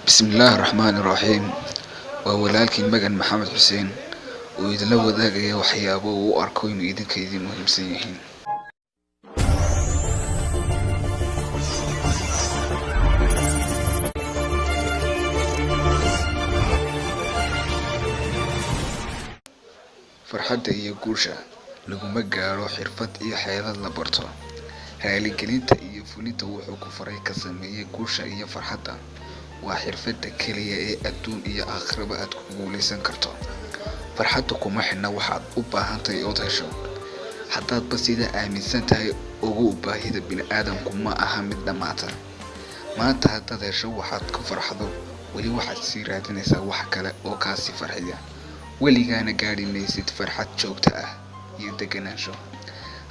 Bismillaahi Raxmaani Raxiim. Waa walaalkiin Magan Maxamed Xuseen oo idinla wadaagaya waxyaabo uu u arko inuu idinka idin muhiimsan yihiin. Farxadda iyo guusha laguma gaadho xirfad iyo xeelad la barto. Raaligelinta iyo fulinta wuxuu ku faray ka sameeyay guusha iyo farxadda waa xirfadda kaliya ee adduun iyo aakhiraba aad ku guuleysan karto. Farxaddu kuma xidhna waxaad u baahantahay ood hesho. Haddaadba sidaa aaminsan tahay, ogow baahida bini'aadamku ma aha mid dhammaata. Maanta haddaad hesho waxaad ku farxdo, weli waxaad sii raadinaysaa wax kale oo kaa sii farxiya. Weligaana gaadhi maysid farxad joogto ah iyo deganaansho.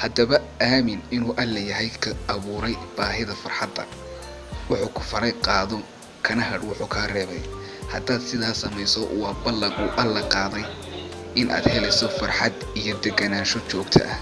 Haddaba aamin inuu Alle yahay ka abuuray baahida farxadda. Wuxuu ku faray qaado, kana hadh wuxuu kaa reebay. Haddaad sidaa samayso, waa ballan uu Alle qaaday in aad helayso farxad iyo deganaansho joogto ah.